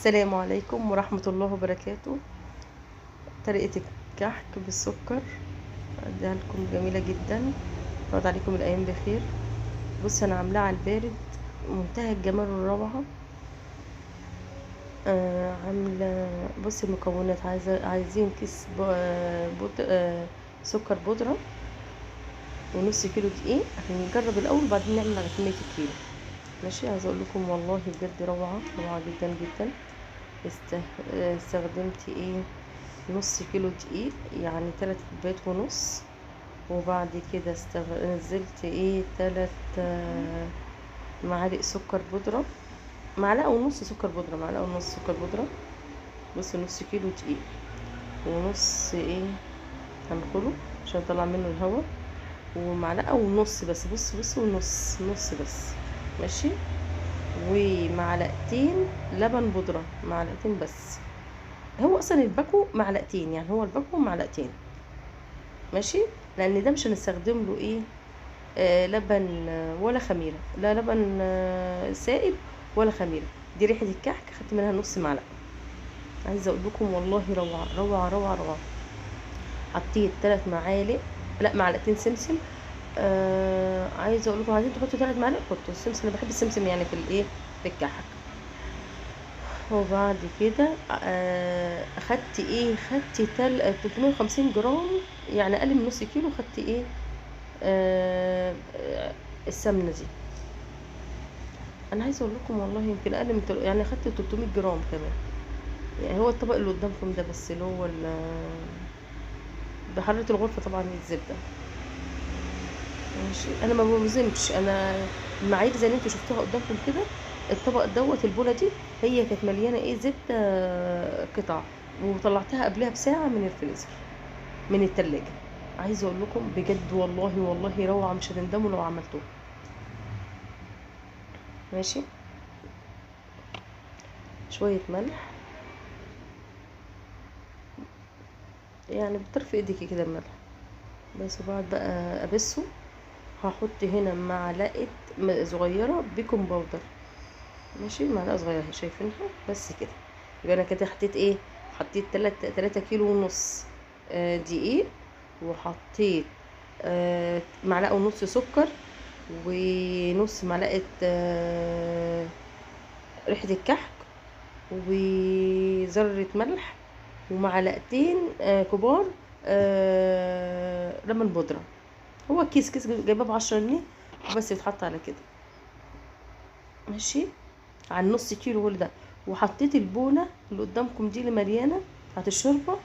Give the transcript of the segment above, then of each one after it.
السلام عليكم ورحمة الله وبركاته. طريقة الكحك بالسكر اديها لكم، جميلة جدا، تقعد عليكم الايام بخير. بص انا عاملاها على البارد، منتهى الجمال والروعة. عاملة بص المكونات، عايزين كيس سكر بودرة ونص كيلو دقيق. هنجرب الاول وبعدين نعمل على كمية الكيلو، ماشي. عايزه اقول لكم والله بجد روعه، روعه جدا جدا. استخدمت ايه؟ نص كيلو دقيق، يعني 3 كوبايات ونص. وبعد كده نزلت ايه 3 معالق سكر بودره، معلقه ونص سكر بودره، معلقه ونص سكر بودره. بص نص كيلو دقيق ونص ايه هنخله عشان اطلع منه الهواء، ومعلقة ونص بس. بص بص ونص، نص بس، ماشي. ومعلقتين لبن بودره، معلقتين بس. هو اصلا الباكو معلقتين، يعني هو الباكو معلقتين، ماشي. لان ده مش هنستخدم له ايه لبن ولا خميره، لا لبن سائل ولا خميره. دي ريحه الكحك، خدت منها نص معلقه. عايزه اقول لكم والله روعه روعه روعه روعه. حطيت 3 معالق، لا معلقتين سمسم. عايزه اقول لكم عايزين تحطوا 3 معالق، حطوا السمسم، انا بحب السمسم يعني في الايه، في الكحك. وبعد كده خدت ايه، خدت 350 جرام، يعني اقل من نص كيلو. خدت ايه السمنة دي. انا عايزه اقول لكم والله يمكن اقل من يعني خدت 300 جرام كمان. يعني هو الطبق اللي قدامكم ده بس، اللي هو بحرارة الغرفة طبعا، الزبدة، ماشي. انا ما بوزنش، انا المعايير زي اللي انتوا شفتوها قدامكم كده. الطبق دوت البوله دي هي كانت مليانة ايه، زبدة قطع، وطلعتها قبلها بساعة من الفريزر، من التلاجة. عايزه اقول لكم بجد والله والله روعه، مش هتندموا لو عملتوها، ماشي. شوية ملح، يعني بطرف ايديكي كده الملح بس. وبعد بقى ابسة هحط هنا معلقه صغيرة baking powder، ماشي، معلقه صغيرة شايفينها بس كده. يبقى انا كده حطيت ايه، حطيت 3 كيلو ونص دقيق، وحطيت معلقه ونص سكر، ونص معلقه ريحه الكحك، وذره ملح، ومعلقتين كبار لبن بودره. هو كيس جايباه ب10 جنيه وبس، يتحط على كده، ماشي، على النص كيلو كل ده. وحطيت البونه اللي قدامكم دي اللي مليانة بتاعت الشوربة،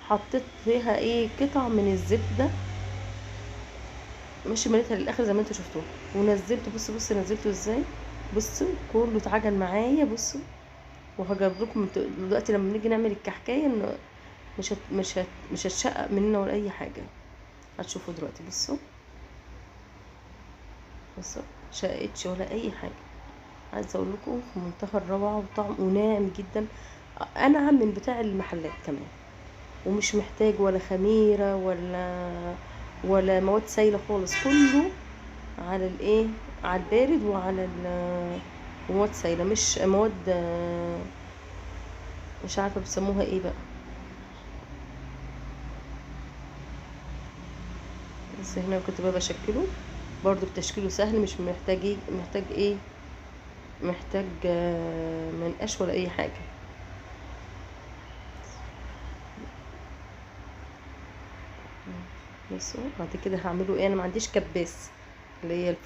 حطيت فيها ايه قطع من الزبدة، ماشي، مليتها للاخر زي ما انتوا شفتوه. ونزلته، بصوا بصوا نزلته ازاي، بصوا كله اتعجن معايا. بصوا وهجرب لكم دلوقتي لما نيجي نعمل الكحكايه ان مش هتشقق مننا ولا اي حاجة، هتشوفوا دلوقتي. بصوا بصوا شققتش ولا اي حاجة. عايزه اقول لكم في منتهى الروعة، وطعم وناعم جدا، انعم من بتاع المحلات كمان، ومش محتاج ولا خميره ولا مواد سايله خالص. كله على الايه، على البارد، وعلى مواد سايله، مش مواد مش عارفه بيسموها ايه بقى. بس هنا كنت بقى بشكله برضو، بتشكيله سهل، مش محتاج محتاج ايه، محتاج منقاش ولا اي حاجة. بس بعد كده هعمله ايه، انا ما عنديش كباس اللي هي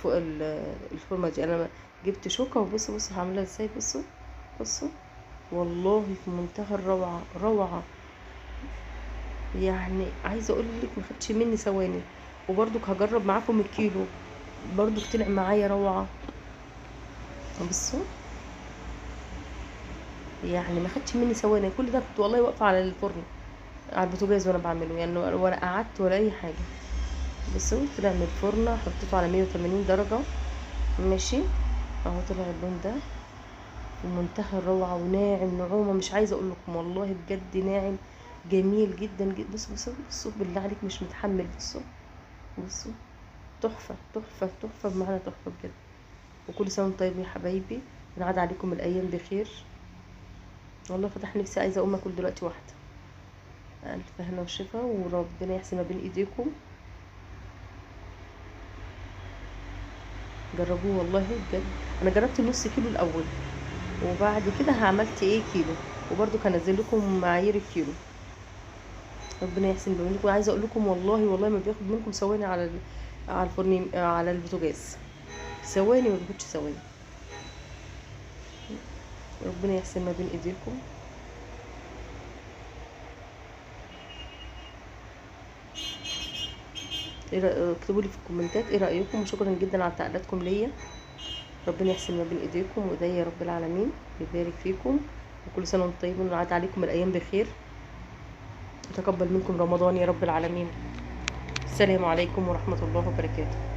الفورمة دي، انا جبت شوكه. وبصوا بصوا هعملها ازاي، بصوا بصوا والله في منتهى الروعة، روعه يعني. عايزه اقول لك ما خدش مني ثواني. وبرضك هجرب معاكم الكيلو، برضك طلع معايا روعه. بصوا يعني ما خدش مني ثواني، كل ده كنت والله واقفة على الفرن على البوتاجاز وانا بعمله، يعني ولا قعدت ولا اي حاجة. بصوا طلع من الفرن، حطيته على 180 درجه، ماشي، اهو طلع اللون ده في منتهى الروعة، وناعم نعومة مش عايزه اقول لكم والله بجد ناعم جميل جدا جدا. بصوا بصوا بصوا بالله عليك مش متحمل. بصوا بصوا تحفة تحفة تحفة بمعنى تحفة بجد. وكل سنة وانتم طيبين يا حبايبي، نعاد عليكم الايام بخير. والله فتح نفسي، عايزه اقوم اكل دلوقتي واحدة. الف هنا وشفا، وربنا يحسن ما بين ايديكم. جربوه والله بجد. انا جربت النص كيلو الاول، وبعد كده عملت ايه كيلو، وبرده هنزل لكم معايير الكيلو. ربنا يحسن بينكم. عايزه اقول لكم والله والله ما بياخد منكم ثواني على الفرن، على البوتاجاز ثواني، ما بياخدش ثواني. ربنا يحسن ما بين ايديكم. اكتبوا لي في الكومنتات ايه رايكم، وشكرا جدا على تعليقاتكم ليا. ربنا يحسن ما بين ايديكم وايديا يا رب العالمين، يبارك فيكم، وكل سنة وانتم طيبين، ويعاد عليكم الايام بخير، وتقبل منكم رمضان يا رب العالمين. السلام عليكم ورحمة الله وبركاته.